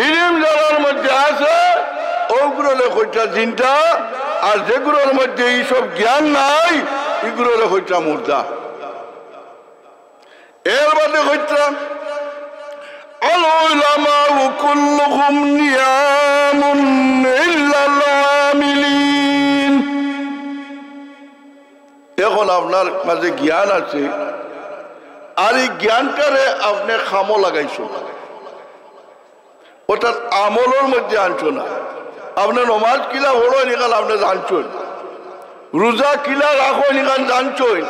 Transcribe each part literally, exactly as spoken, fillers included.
ইলিম যারার মধ্যে আছে, অগুরে কইতরা জিন্দা, আর যেগুলোর মধ্যে এইসব জ্ঞান নাই, ইগুলোরে কইতরা মুর্দা। এর বাদে কইতরা, "আল উলামাউ কুল্লুহুম নিয়ামুন ইল্লাল আমিলিন।" এখন আপনার মাঝে জ্ঞান আছে, আর এই জ্ঞানটারে আপনে কামো লাগাইছইন না, অর্থাৎ আমলর মধ্যে আনছইন না। আপনে নমাজ কিলা পড়ইন ইখান আপনে জানছইন, রোজা কিলা রাখইন ইখান জানছইন,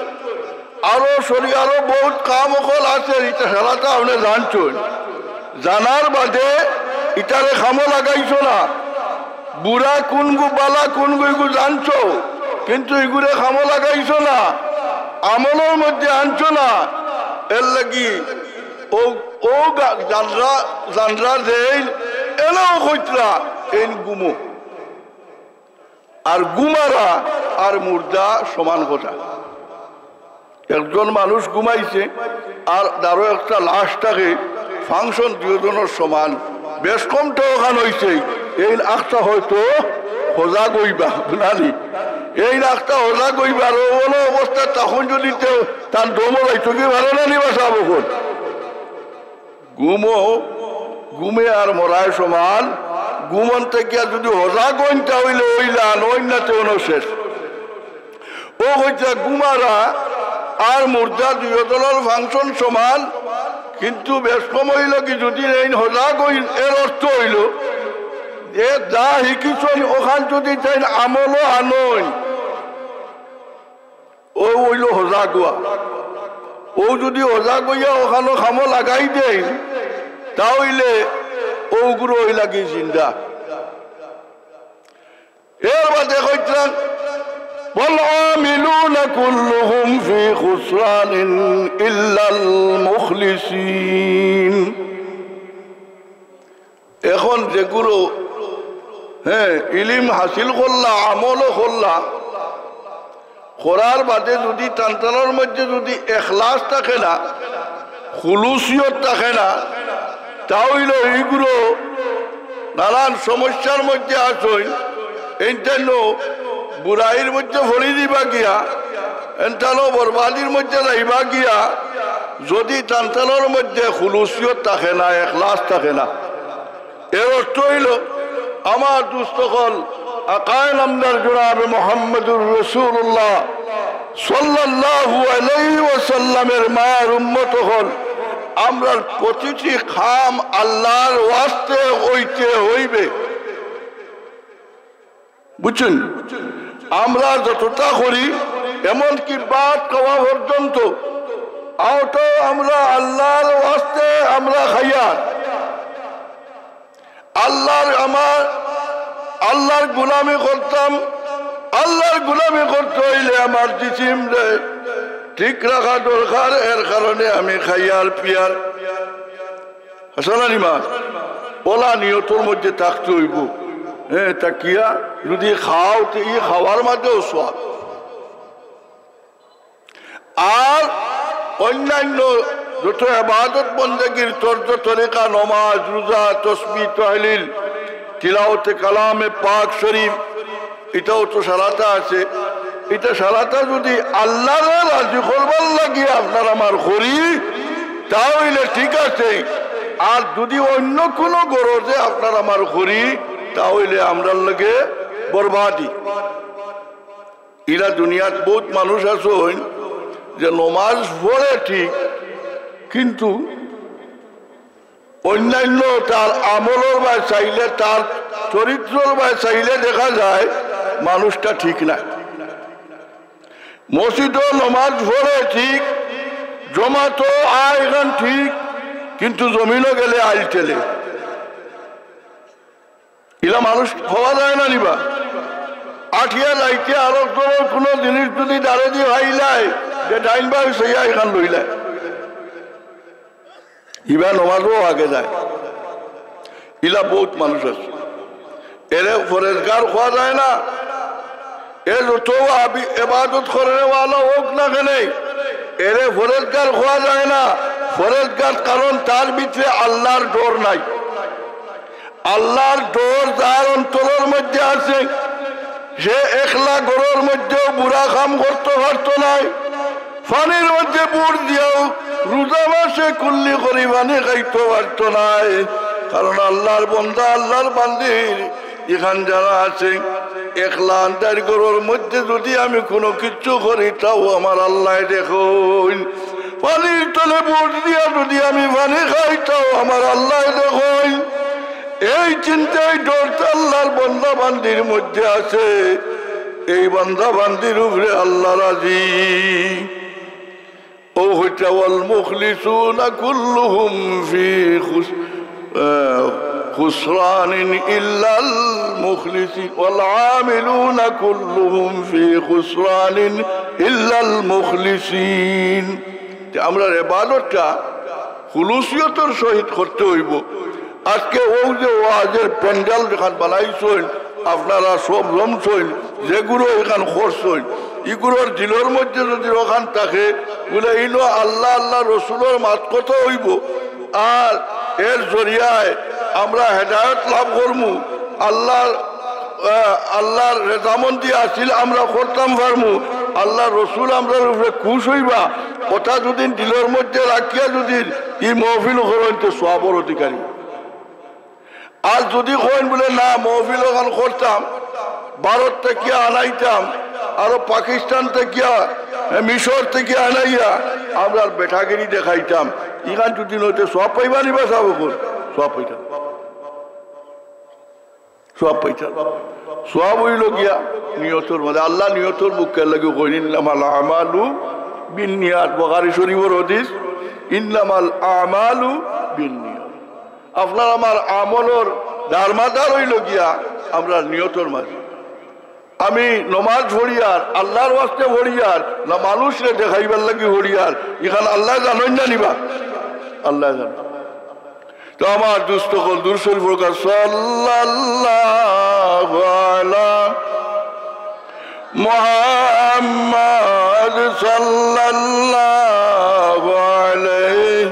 আরো শরী-, আরো বহুত কাম অকল আছে, ইতা সারাটা আপনে জানছইন। জানার বাদে ইতারে কামো লাগাইছইন না। বুরা কুনগু, বালা কুনগু, ইগু জানছো, কিন্তু ইগুরে কামো লাগাইছো না, আমলর মধ্যে আনছো না। এর লাগি ও, ও গা-, জানরা, জানরা যেইন, এলেও কইতরা, এইন গুমো। আর গুমারা আর মুর্দা সমান কথা। একজন মানুষ ঘুমাইছে, আর তারও একটা লাশ থাকে, function দুইজনর সমান, বেশ কম তো ওখান হইছে, এইন আখতা হয়তো হজাগ অইবা, বুঝানি? এইন আখতা হজাগ অইবা, আর অনো অবস্থা তখন যদি তেউ তান দমও যাইতো কি পারে না নি বা সাব অকল। ঘুমো, ঘুমে আর মরায় সমান। ঘুমন থাকিয়া যদি হজাগ অইন তা অইলে অইলা, আর অইন না তে অনো শেষ। ও কইতরা গুমারা আর মুর্দা দুইও দলর function সমান, কিন্তু বেশ কম অইলো কি যদি এইন হজাগ অইন, এর অর্থ অইলো যে যা হিকিছইন ওখান যদি তাইন আমলো আনইন, ও অইলো হজাগ অওয়া। ও যদি হজাগ অইয়া ওখানো কামো লাগাই দেইন, তা অইলে ওগুলো অইলা কি জিন্দা। এর বাদে কইতরা, "ওয়াল আমিলুনা কুল্লুহুম ফি খুসরানিন ইল্লাল মুখলিসিন।" এখন যেগুলো, হ্যাঁ, ইলিম হাসিল করলা, আমলও করলা, করার বাদে যদি তানতানর মধ্যে যদি এখলাস থাকে না, খুলুসিয়ত থাকে না, তা অইলে এইগুলো নানান সমস্যার মধ্যে আছইন, এইনতাইনও বুরাইর মধ্যে পড়ি দিবা গিয়া, এইনতাইনও বরবাদির মধ্যে যাইবা গিয়া, যদি তানতানর মধ্যে খুলুসিয়ত থাকে না, এখলাস থাকে না। এর অর্থ অইলো, আমার দুস্ত অকল, আকায়ে নামদার জনাবে মুহাম্মদুর রাসূলুল্লাহ সাল্লাল্লাহু আলাইহি ওয়াসাল্লামের মায়ার উম্মত অকল, আমরার প্রতিটি কাম আল্লাহর ওয়াস্তে অইতে অইবে। বুঝছইন? আমরা যতটা করি, এমনকি ভাত খাওয়া পর্যন্ত, অউটাও আমরা আল্লাহর ওয়াস্তে আমরা খাইয়ার। আল্লাহর, আমার আল্লাহর গোলামি করতাম, আল্লাহর গোলামি করতে অইলে আমার জিসিমরে ঠিক রাখা দরকার, এর কারণে আমি খাইয়ার পিয়ার। হাসান আলী মা, অলা নিয়তর মধ্যে থাকতে অইবো। হ্যাঁ, থাকিয়া যদি খাও, তে ই খাওয়ার মধ্যেও সওয়াব। আর অন্যান্য যত ইবাদত বন্দেগীর তর্জ তরিকা, নমাজ, রোজা, তসবিহ, তহলিল, তিলাওয়াতে কালামে পাক শরীফ, ইটাও তো সারাটা আছে। ইটা সারাটা যদি আল্লাহরে রাজি করবার লাগি আপনার আমার করি, তা অইলে ঠিক আছে। আর যদি অন্য কোনো গরজে আপনার আমার করি, তা অইলে আমরার লাগি বরবাদি। ইলা দুনিয়াত বহুত মানুষ আছইন যে নমাজ পড়ে ঠিক, কিন্তু অন্যান্য তার আমলর বায় চাইলে, তার চরিত্রর বায় চাইলে দেখা যায় মানুষটা ঠিক না। মসজিদো নমাজ পড়ে ঠিক, জমাতো আয় এখান ঠিক, কিন্তু জমিনো গেলে আইল ঠেলে। ইলা মানুষ পাওয়া যায় না নি বা। আটিয়া যাইতে আরক দলর কোনো জিনিস যদি দাঁড়ে দি ফাইলায়, যে ডাইন বায় সইয়া এখান লইলায়। ইবা নমাজও আগে যায়। ইলা বহুত মানুষ আছে। এরে ফরেজগার কওয়া যায় না। এ যত আবি-, এবাদত করেনেওয়ালা হোক না কেনে, এরে ফরেজগার কওয়া যায় না। ফরেজগার কারণ তার ভিতরে আল্লাহর ডর নাই। আল্লাহর ডর যার অন্তরর মধ্যে আছে, সে একলা ঘরর মধ্যেও বুরা কাম করতো পারতো নায়, পানির মধ্যে বুড় দিয়াও রোজা মাসে কুল্লি করি পানি খাইতো পারতো নায়। কারণ আল্লাহর বন্দা, আল্লাহর বান্দির ইখান যারা আছে, একলা আন্দাইর ঘরর মধ্যে যদি আমি কোনো কিচ্ছু করি, তাও আমার আল্লায় দেখইন। পানির তলে বুড় দিয়া যদি আমি পানি খাই, তাও আমার আল্লায় দেখইন। এই চিন্তায় ডর আল্লাহর বন্দা বান্দির মধ্যে আছে, এই বন্দা বান্দির উপরে আল্লাহ রাজি। ও হইতা والمخلصون كلهم في خس-، আহ, خسران إلا المخلصين، والعاملون كلهم في خسران إلا المخلصين। তে আমরার ইবাদতটা খুলুসিয়তর সহিত করতে অইবো। আজকে অউ যে ওয়াজের প্যান্ডেল যেখান বানাইছইন, আপনারা সব জমছইন, যেগুলো এখান করছইন, ইগুলোর দিলর মধ্যে যদি ওখান থাকে, বুলে, "ইনো আল্লাহ, আল্লাহ রসুলর মাত কথা অইবো, আর এর জরিয়ায় আমরা হেদায়েত লাভ করমু, আল্লাহর, আহ, আল্লাহর রেজামন্দি হাসিল আমরা করতাম পারমু, আল্লাহর রসুল আমরার উপরে খুশ অইবা", ওটা যদি দিলর মধ্যে রাখিয়া যদি ই মহফিল করইন, তে সওয়াবর অধিকারী। আর যদি কইন বুলে, "না, মহফিল ওখান করতাম, ভারত থাকিয়া আনাইতাম, আরো পাকিস্তান থাকিয়া, মিশর থাকিয়া আনাইয়া আমরার বেটাগিরি দেখাইতাম", ইখান যদি নইতে সওয়াব পাইবা নি বা সাব অকল? সওয়াব পাইতাম, সওয়াব পাইতাম। সওয়াব অইলো গিয়া নিয়তর মাঝে। আল্লাহ নিয়তর মুখের লাগি কইন, "ইন্নামাল আমালু বিন্নিয়াত", বুখারী শরীফর হাদিস, "ইন্নামাল আমালু বিন্নিয়াত।" আপনার আমার আমলর দারমাদার অইলো গিয়া আমরার নিয়তর মাঝে। আমি নমাজ পড়িয়ার, আল্লাহর ওয়াস্তে পড়িয়ার, না মানুষরে দেখাইবার লাগি পড়িয়ার, ইখান আল্লাহ জানইন না নি বা? আল্লাহ জানইন। তো আমার দোস্ত অকল, দুরূদ শরীফ পড়উক্কা, সাল্লাল্লাহু আলা মুহাম্মাদ সাল্লাল্লাহু আলাইহি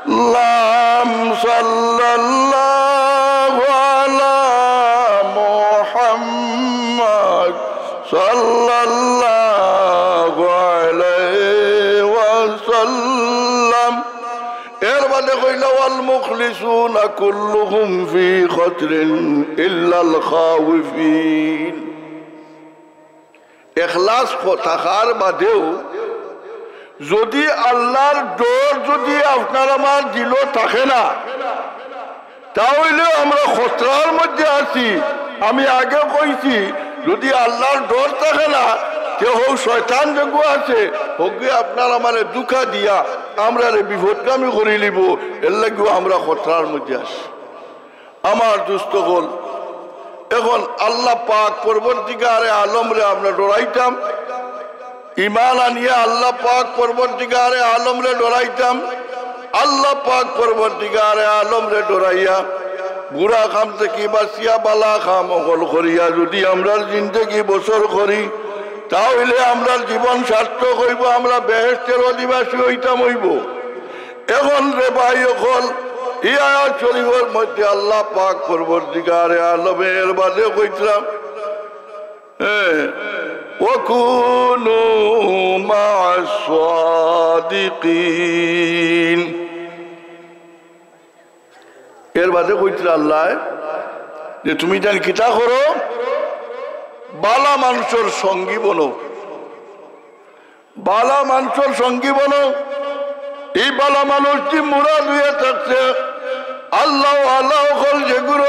সাল্লাম, সাল্লাল্লাহু আলা মুহাম্মাদ সাল্লাল্লাহু আলাইহি ওয়াসাল্লাম। এর বাদে কইলা, "ওয়াল মুখলিসুনা কুল্লুহুম ফি খতরিন ইল্লাল খাওয়িফিন।" এখলাস ক-, থাকার বাদেও যদি আল্লাহর ডর যদি আপনার আমার দিলো থাকে না, তা অইলে আমরা খতরার মধ্যে আছি। আমি আগে কইছি, যদি আল্লাহর ডর থাকে না, তে হউ শয়তান যেগু আছে, হগুয়ে আপনার আমারে ধুকা দিয়া আমরারে বিপদগামী করিলিবো, এর লাগিও আমরা খতরার মধ্যে আছি। আমার দোস্ত অকল, এখন আল্লাহ পাক পরবর্তীকারে আলমরে আমরা ডরাইতাম, ইমান আনিয়া আল্লাহ পাক পরবর্তীকারে আলমরে ডরাইতাম। আল্লাহ পাক পরবর্তীকারে আলমরে ডরাইয়া, বুরা কাম থাকি বাচিয়া বালা কাম অকল করিয়া যদি আমরার জিন্দেগি বসর করি, তা অইলে আমরার জীবন সার্থক অইবো, আমরা বেহেশতের অধিবাসী অইতাম অইবো। এখন রে ভাই অকল, ই আয়াত শরীফর মধ্যে আল্লাহ পাক পরবর্তীকারে আলমে এর বাদে কইতরা, হ্যাঁ, "ওয়াকুনু মা'আস সাদিকিন।" এর বাদে কইতরা আল্লাহ যে, "তুমি যেন কিতা করো, বালা মানষর সঙ্গী বনো।" বালা মানষর সঙ্গী বনো। ই বালা মানুষ দি মুরাদ অইয়া থাকছে আল্লাহ, আল্লাহ অকল যেগুলো,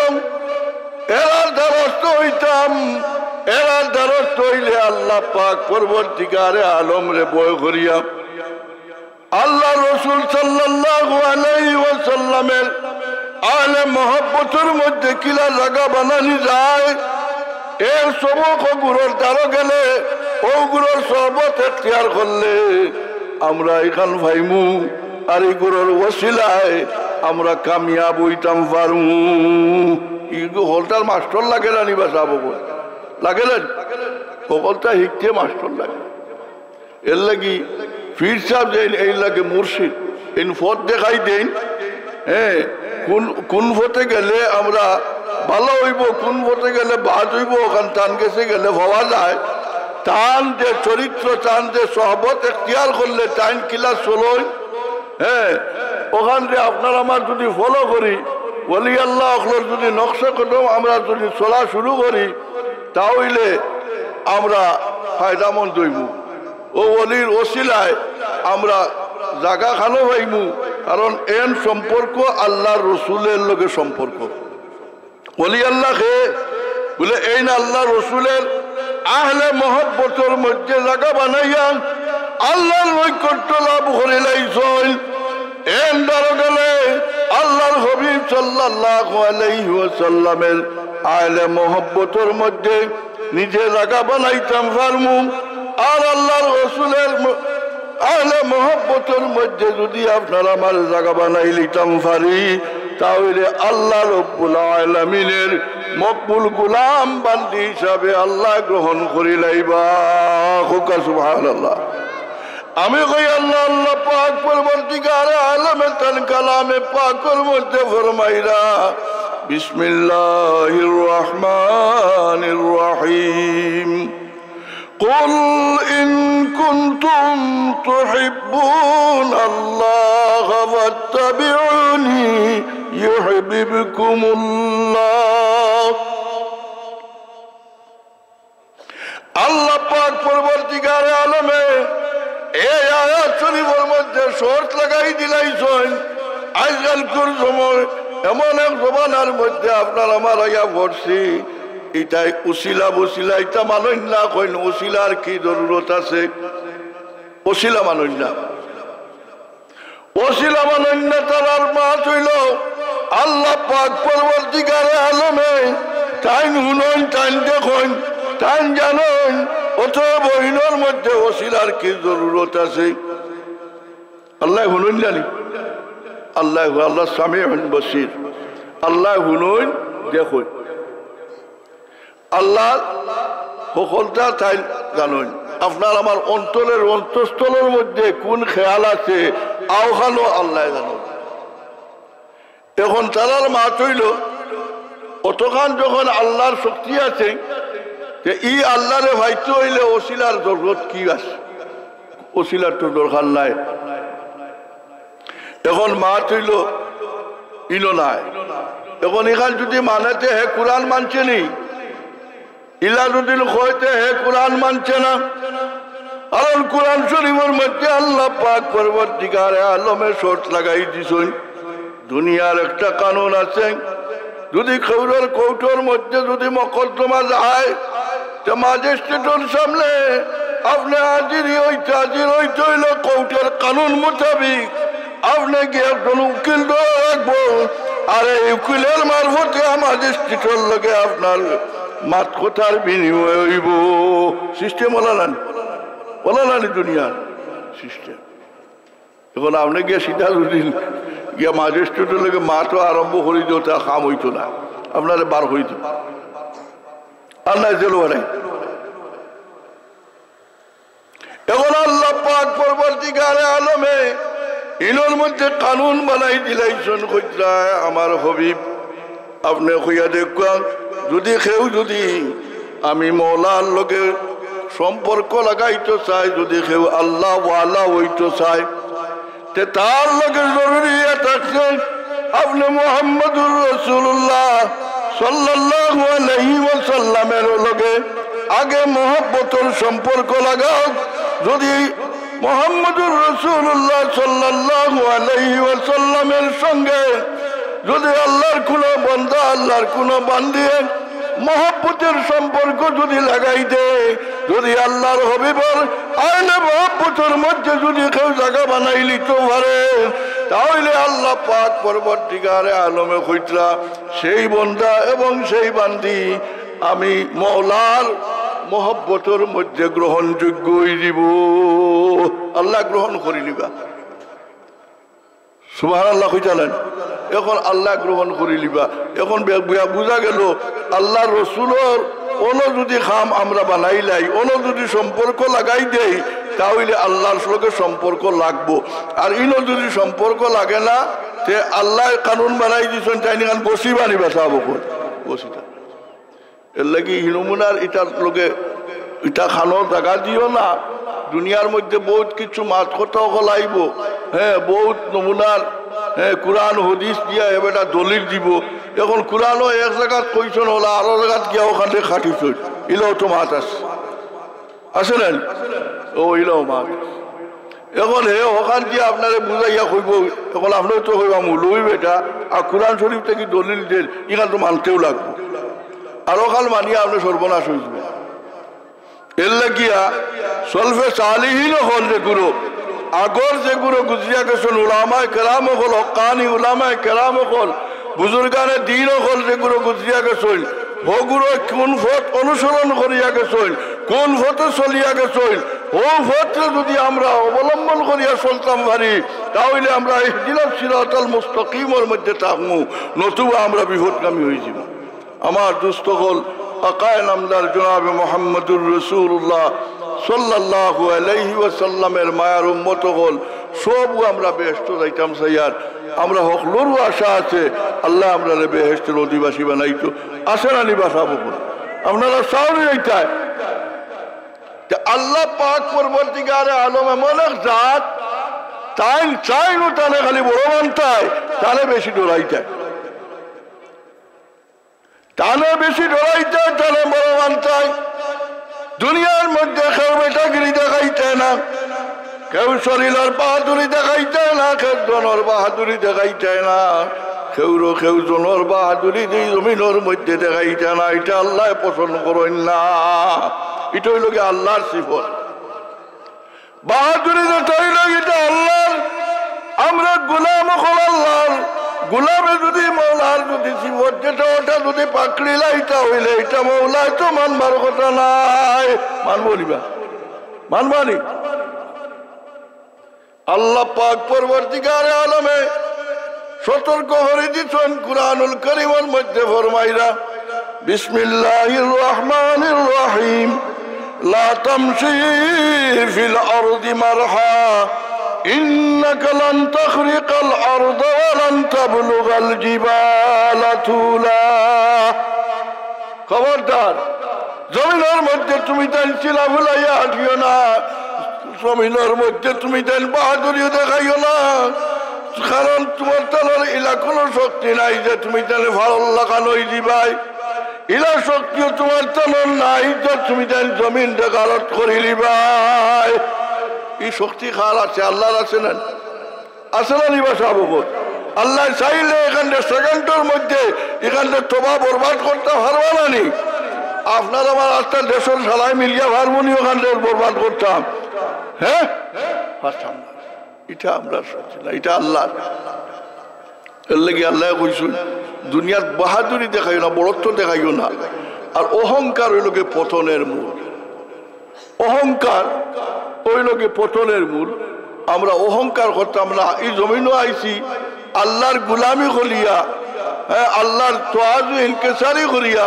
এরার দ্বারস্থ অইতাম, এরার দ্বারস্থ অইলে আল্লাহ পাক পরবর্তীকারে আলমরে ভয় করিয়া আল্লাহ রসুল সাল্লাল্লাহু আলাইহি ওয়াসাল্লামের আহলে মহব্বতর মধ্যে কিলা জাগা বানানি যায়, এর সবক অগুরর দ্বারো গেলে, অগুরর সহবত এখতিয়ার করলে, আমরা ইখান পাইমু, আর ইগুরর ওসিলায় আমরা কামিয়াব অইতাম পারমু। ইগু হকলতার মাস্টর লাগে না নি বা সাব অকল? লাগে না নি? হকলতা হিকতে মাস্টর লাগে। এর লাগি পীর সাব যেইন, এইন লাগে মুর্শিদ, এইন পথ দেখাই দেইন, হ্যাঁ, কোন, কোন পথে গেলে আমরা ভালা অইবো, কোন পথে গেলে বাদ অইবো, অখান তান গেছে গেলে পাওয়া যায়। তান যে চরিত্র, তান যে সহবত এখতিয়ার করলে তাইন কিলা চলইন, হ্যাঁ, অখানরে আপনার আমার যুদি follow করি, ওলি আল্লাহ অকলর যুদি নকশে কদম আমরা যুদি চলা শুরু করি, তা অইলে আমরা ফায়দামন্দ অইমু। অউ ওলির ওসিলায় আমরা জাগা খানো পাইমু, কারণ এন সম্পর্ক আল্লার রসুলের লগে সম্পর্ক। ওলি আল্লাহ কে বুলে, এইন আল্লার রসুলের আহলে মহব্বতর মধ্যে জাগা বানাইয়া আল্লার নৈকট্য লাভ করিলাইছইন। এন দ্বারা গেলে আল্লার হাবিব সাল্লাল্লাহু আলাইহি ওয়াসাল্লামের আহলে মহব্বতর মধ্যে নিজে জাগা বানাইতাম পারমু। আর আল্লার রসুলের ম-, আহলে মহব্বতর মধ্যে যুদি আপনার আমার জাগা বানাইলিতাম পারি, তা অইলে আল্লাহ রব্বুল আলামিনের মকবুল গোলাম বান্দি হিসাবে আল্লায় গ্রহণ করিলাইবা। কউক্কা সুবহানাল্লাহ। আমি কই, আল্লাহ, আল্লাহ পাক পরবর্তীকারে আলমে তান কালামে পাকর মধ্যে ফরমাইরা, বিসমিল্লাহির রহমানির রহিম। قل إن كنتم تحبون الله فاتبعوني يحببكم الله। আল্লাহ পাক পরবর্তীকারে আলমে এই আয়াত শরীফর মধ্যে শর্ত লাগাই দিলাইছইন। আজকালকুর সময় এমন এক জমানার মধ্যে আপনার আমার আইয়া পড়ছি, ইটায় উসিলা বুসিলা ইতা মানইন না, কইন উসিলার কি জরুরত আছে? উসিলা মানইন না। ওসিলা মানইন না, তারার মাত অইলো, আল্লাহ পাক পরবর্তীকারে আলমে তাইন হুনইন, তাইন দেখইন, তাইন জানইন, অতএব অইনর মধ্যে ওসিলার কি জরুরত আছে? আল্লায় হুনইন জানি, আল্লায় হু-, আল্লাহ সামিউন বসির, আল্লায় হুনইন, দেখইন। আল্লাহ হকলতা তাইন জানইন। আপনার আমার অন্তরের অন্তঃস্থলর মধ্যে কুন খেয়াল আছে, অউখানও আল্লায় জানইন। এখন তারার মাত অইলো, অতখান যখন আল্লার শক্তি আছে, তে ই আল্লারে পাইতে অইলে ওসিলার জরুরত কি আছে? ওসিলার তো দরকার নাই। এখন মাত অইলো ইনো নাই। এখন ইখান যুদি মানে তে হে কুরআন মানছে নি, ইলা যুদি কয় তে হে কুরআন মানছে না। কারণ কুরআন শরীফর মধ্যে আল্লাহ পাক পরবর্তীকারে আলমে শর্ত লাগাই দিছইন। দুনিয়ার একটা কানুন আছে, যুদি কেউরর কোর্টর মধ্যে যুদি মকদ্দমা যায়, তে ম্যাজিস্ট্রেটর সামনে আপনে হাজিরি অইতে, হাজির অইতে অইলে কোর্টর কানুন মোতাবিক আপনে গিয়া একজন উকিল ধরা লাগবো, আর এই উকিলর মারফতে ম্যাজিস্ট্রেটর লগে আপনার মাত কথার বিনিময় অইবো। সিস্টেম অলা নানি, অলা নানি দুনিয়ার সিস্টেম। এখন আপনে গিয়া সিধা যুদি গিয়া ম্যাজিস্ট্রেটর লগে মাত আরম্ভ করি দেও, তা কাম অইতো না, আপনারে বার করি দিবো, আর নায় জেলো বাড়াই। এখন আল্লাহ পাক পরবর্তীকারে আলমে ইনোর মধ্যে কানুন বানাই দিলাইছইন, কইতরা, আমার হাবিব, আপনে কইয়া দেখউক্কা, যুদি কেউ যুদি আমি মওলার লগে সম্পর্ক লাগাইতো চায়, যুদি কেউ আল্লাহ ওয়ালা অইতো চায়, তে তার লগে জরুরি ইয়া থাকছে আপনে মুহাম্মদুর রাসূলুল্লাহ সাল্লাল্লাহু আলাইহি ওয়াসাল্লামের লগে আগে মহব্বতর সম্পর্ক লাগাউক। যুদি মুহাম্মদুর রাসূলুল্লাহ সাল্লাল্লাহু আলাইহি ওয়াসাল্লামের সঙ্গে যুদি আল্লার কুনু বান্দা, আল্লার কুনু বান্দিয়ে মহব্বতর সম্পর্ক যুদি লাগাই দেয়, যুদি আল্লার হাবিবর আহলে মহব্বতর মধ্যে যুদি কেউ জাগা বানাইলিতো পারে, তা অইলে আল্লাহ পাক পরবর্তীকারে আলমে কইতরা, সেই বান্দা এবং সেই বান্দি আমি মওলার মহব্বতর মধ্যে গ্রহণযোগ্য অইযিবো, আল্লায় গ্রহণ করিলিবা। সুবহানাল্লাহ কইতা নায়? এখন আল্লায় গ্রহণ করিলিবা। এখন বে-, বুয়া-, বুঝা গেলো, আল্লার রসুলর অনো যুদি কাম আমরা বানাইলাই, অনো যুদি সম্পর্ক লাগাই দেই, তা অইলে আল্লার লগে সম্পর্ক লাগবো। আর ইনো যুদি সম্পর্ক লাগে না, তে আল্লায় কানুন বানাই দিছইন, তাইন ইখান গছিবা নি বা সাব অকল? গছিতা। এরলাগি হি নমুনার ইটার লগে ইটা খানো জাগা দিও না। দুনিয়ার মধ্যে বউত কিছু মাত কথা অকল আইবো, হ্যাঁ, বউত নমুনার, হ্যাঁ, কুরআন হদিস দিয়া এ বেটা দলিল দিবো। এখন কুরআনো এক জাগাত কইছইন, অলা আরো জাগাত গিয়া অখানরে খাটিছইন, ইলাও তো মাত আছে, আছে না নি? ও, ইলাও মাত। এখন হে অখান দিয়া আপনারে বুঝাইয়া কইবো, এখন আপনেও তো কইবা মৌলভী বেটা, আর কুরআন শরীফ থাকি দলিল দের, ইখান তো মানতেউ লাগবো। আর অখান মানিয়া আপনে সর্বনাশ অইযিবা। এরলাগিয়া সলফে সালিহিন অকল যেগুইন, আগর যেগুইন গুজরিয়া গেছইন, উলামায়ে কেরাম অকল, হক্কানি উলামায়ে কেরাম অকল, বুজুর্গানে দ্বীন অকল যেগুইন গুজরিয়া গেছইন, হগুইন কুন পথ অনুসরণ করিয়া গেছইন, কুন পথে চলিয়া গেছইন, হউ পথরে যুদি আমরা অবলম্বন করিয়া চলতাম পারি, তা অইলে আমরা ইহদিনাস সিরাতাল মুস্তাকিমর মধ্যে থাকমু, নতুবা আমরা বিপথগামী অইযিমু। আমার দোস্ত অকল, আকায়ে নামদার জনাবে মুহাম্মদুর রাসূলুল্লাহ সাল্লাল্লাহু আলাইহি ওয়াসাল্লামের মায়ার উম্মত অকল, সবউ আমরা বেহেশতো যাইতাম চাইয়ার। আমরা হকলরউ আশা আছে, আল্লায় আমরারে বেহেশতর অধিবাসী বানাইতো। আছে না নি বা সাব অকল? আপনারা চাও নি যাইতায়? তে আল্লাহ পাক পরওয়ারদিগারে আলম এমন এক জাত, তাইন চাইনউ তানে খালি বড় মানতায়, তানে বেশি ডরাইতায়। তানে বেশি ডরাইতায়, তানে বড় মানতায়। দুনিয়ার মধ্যে কেউ বেটাগিরি দেখাইতায় না, কেউ শরীলর বাহাদুরি দেখাইতায় না, কেউ ধনর বাহাদুরি দেখাইতায় না, কেউরে কেউ ধনর বাহাদুরি দি জমিনর মধ্যে দেখাইতায় না। ইটা আল্লায় পছন্দ করইন না। ইটা অইলো গি আল্লার সিফত। বাহাদুরি যেটা অইলো, ইটা আল্লার। আমরা গুলাম অকল আল্লার। গুলামে যুদি মৌলার যুদি সিফত যেটা, ওটা যুদি পাকড়িলাইতা অইলে, ইটা মৌলায় তো মানবার কথা নায়। মানবো নি বা? মানবা নি? আল্লাহ পাক পরওয়ারদিগারে আলমে সতর্ক করি দিছইন কুরআনুল করিমর মধ্যে ফরমাইরা, বিসমিল্লাহির রহমানির রহিম। لا تمش في الأرض مرحا إنك لن تخرق الأرض ولن تبلغ الجبال طولا। খবরদার, জমিনর মধ্যে তুমিতাইন চিলা ফুলাইয়া হাঁটিও না, জমিনর মধ্যে তুমিতাইন বাহাদুরিও দেখাইও না, কারণ তুমার তানর ইলা কুনু শক্তি নাই যে তুমিতাইন ফারল্লা খান অইযিবায়। ইলা শক্তিও তুমার তানর নাই যে তুমিতাইন জমিনরে গারত করিলিবায়। ই শক্তি কার আছে? আল্লার আছে না? আছে না নি বা সাব অকল? আল্লায় চাইলে ইখানরে সেকেন্ডর মধ্যে ইখানরে তবা বরবাদ করতা পারবা না নি? আপনার আমার আস্তা দেশর সারায় মিলিয়া পারমু নি অখানরে বরবাদ করতাম? হ্যাঁ, পারতাম না। ইটা আমরার শক্তি না, ইটা আল্লার। এরলাগি আল্লায় কইছইন, দুনিয়াত বাহাদুরি দেখাইও না, বড়ত্ব দেখাইও না। আর অহংকার অইলো গি পতনের মূল। অহংকার অইলো গি পতনের মূল। আমরা অহংকার করতাম না। ই জমিনো আইছি আল্লার গুলামি করিয়া, হ্যাঁ, আল্লার তওয়াজু ইনকিসারি করিয়া।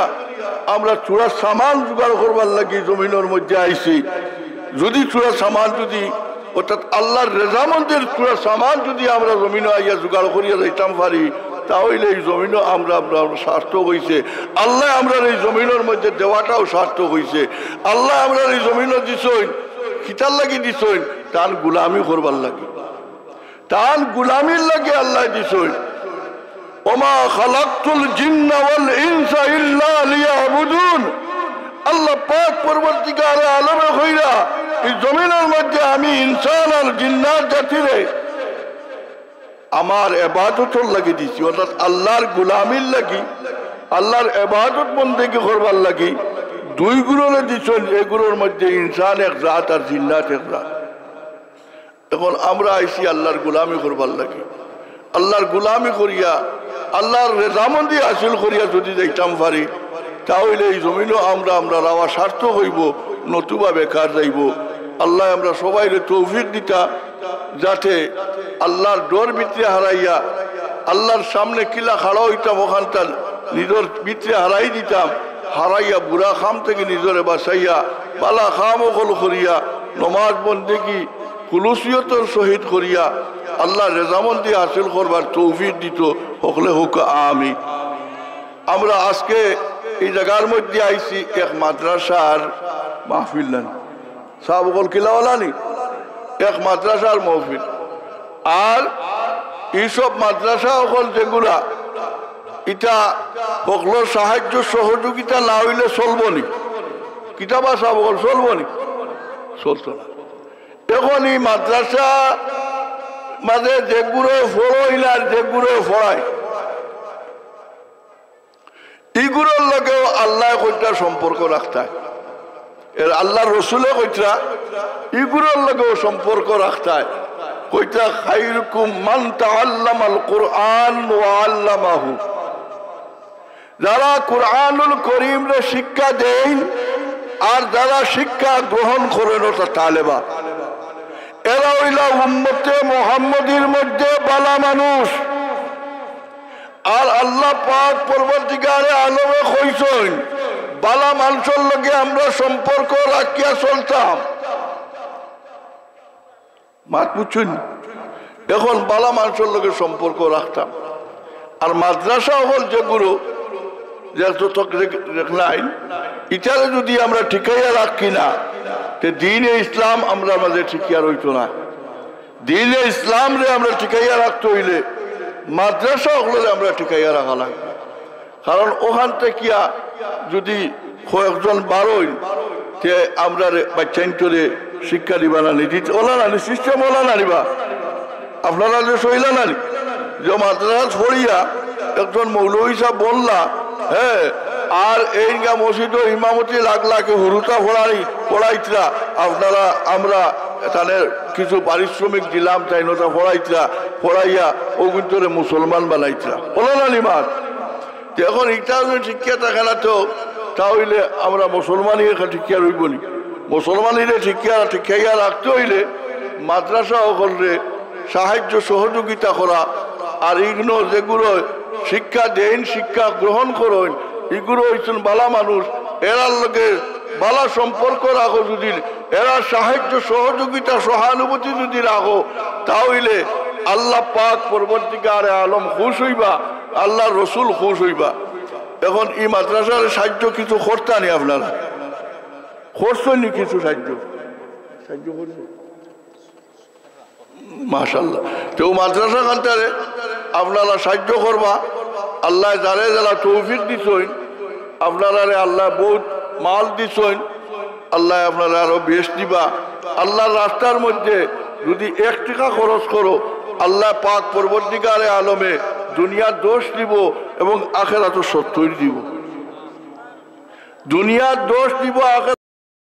আমরা থুড়া সামান জুগাড় করবার লাগি জমিনর মধ্যে আইছি। যুদি থুড়া সামান যুদি, অর্থাৎ আল্লার রেজামন্দির থুড়া সামান যুদি আমরা জমিনো আইয়া জুগাড় করিয়া যাইতাম পারি, তা অইলে ই জমিনো আমরা, আমরা সার্থক অইছে। আল্লায় আমরারে ই জমিনর মধ্যে দেওয়াটাও সার্থক অইছে। আল্লায় আমরারে ই জমিনো দিছইন, কিতার লাগি দিছইন? তান গুলামি করবার লাগি, তান গুলামির লাগি আল্লায় দিছইন। وما خلقت الجن والإنس إلا ليعبدون। আল্লাহ পাক পরওয়ারদিগারে আলমে কইরা, ই জমিনর মধ্যে আমি ইনসান আর জিন্নাত জাতিরে আমার এবাদতর লাগি দিছি, অর্থাৎ আল্লার গুলামির লাগি, আল্লার এবাদত বন্দেগি করবার লাগি। দুইগুলোরে দিছইন, এগুলোর মধ্যে ইনসান এক জাত আর জিন্নাত এক জাত। এখন আমরা আইছি আল্লার গুলামি করবার লাগি। আল্লার গুলামি করিয়া, আল্লার রেজামন্দি হাসিল করিয়া যুদি যাইতাম পারি, তা অইলে ই জমিনো আমরা, আমরা রাওয়া সার্থক অইবো, নতুবা বেকার যাইবো। আল্লায় আমরা সবাইরে তৌফিক দিতা, যাতে আল্লার ডর ভিতরে হারাইয়া, আল্লার সামনে কিলা খাড়া অইতাম, অখানতা নিজর ভিতরে হারাই দিতাম, হারাইয়া বুরা কাম থাকি নিজরে বাঁচাইয়া, ভালা কাম অকল করিয়া, নমাজ বন্দেগি খুলুসিয়তর সহিত করিয়া, আল্লাহ রেজামন্দি হাসিল করবার তৌফিক দিতো। হকলে হক আমি। আমরা আজকে এই জাগার মধ্যে আইছি এক মাদ্রাসার মাহফিল নানি, সাব অকল কিলাওয়ালা নি, এক মাদ্রাসার মাহফিল। আর এইসব মাদ্রাসা অকল যেগুলা, ইতা হকলর সাহায্য সহযোগিতা না অইলে চলবো নি? কিতাবা সাব অকল চলবো নি? চলতো না। এখন এই মাদ্রাসা মাঝে যেগুলো পড়ইন আর যেগুলো পড়ায়, ইগুলোর লগেও আল্লায় কইতরা সম্পর্ক রাখতায়। এর আল্লার রসুলে কইতরা, ইগুলোর লগেও সম্পর্ক রাখতায়। কইতরা, "খাইরুকুম মান তাআল্লামাল কুরআন ওয়া আল্লামাহু।" যারা কুরআনুল করিমরে শিক্ষা দেইন আর যারা শিক্ষা গ্রহণ করইন, অর্থাৎ তালেবা, এরা অইলা উম্মতে মোহাম্মদীর মধ্যে বালা মানুষ। আর আল্লাহ পাক পরবর্তীকালে আলমে কইছইন, বালা মানুষর লগে আমরা সম্পর্ক রাখিয়া চলতাম। মাত বুঝছইন? এখন বালা মানুষর লগে সম্পর্ক রাখতাম। আর মাদ্রাসা অকল যেগুলো, যে তো তক রেখ-, রেখ নাই, ইতারে যদি আমরা টিকাইয়া রাখি না, তে দ্বীনে ইসলাম আমরার মাঝে টিকিয়া রইতো না। দ্বীনে ইসলামরে আমরা টিকাইয়া রাখতে অইলে মাদ্রাসা অকলরে আমরা টিকাইয়া রাখা লাগবো। কারণ অখান থাকিয়া যদি কয়েকজন বারইন, তে আমরারে বাচ্চাইন্তরে শিক্ষা দিবা না নি, দিত-, অলা না নি, system অলা না নি বা? আপনারা যে সইলা না নি, যে মাদ্রাসাত পড়িয়া একজন মৌলভী সাব বনলা, হ্যাঁ, আর এইনগা মসজিদো ইমামতি লাগলা, কে হুরুতা পড়াই, পড়াইতরা, আপনারা, আমরা তানে কিছু পারিশ্রমিক দিলাম, তাইন অতা পড়াইতরা, পড়াইয়া অগুইন্তরে মুসলমান বানাইতরা। অলা না নি মাত? তে এখন ইটা যদি টিকিয়া থাকে না তো, তা অইলে আমরা মুসলমানি একা টিকিয়া রইবো নি? মুসলমানিরে টিকিয়া, টিকাইয়া রাখতে অইলে মাদ্রাসা অকলরে সাহায্য সহযোগিতা করা, আর ইগুলো যেগুলো শিক্ষা দেইন, শিক্ষা গ্রহণ করইন, ইগুলো অইছইন বালা মানুষ, এরার লগে বালা সম্পর্ক রাখো যদি, এরার সাহায্য সহযোগিতা সহানুভূতি যদি রাখো, তা অইলে আল্লাহ পাক পরবর্তীকালে আলম খুশ অইবা, আল্লাহর রসুল খুশ অইবা। এখন ই মাদ্রাসার সাহায্য কিছু করতা নি আপনারা? করছইন নি কিছু সাহায্য? সাহায্য করছইন? মাশাআল্লাহ। তে অউ মাদ্রাসা খানটারে আপনারা সাহায্য করবা। আল্লায় যারে যেলা তৌফিক দিছইন, আপনারারে আল্লায় বউত মাল দিছইন, আল্লায় আপনারারে আরো বেশ দিবা। আল্লাহর রাস্তার মধ্যে যদি এক টেকা খরচ করো, আল্লাহ পাক পরবর্তীকালে আলমে দুনিয়াত দশ দিবো এবং আখেরাতো সত্তইর দিবো। দুনিয়াত দশ দিবো, আখেরাত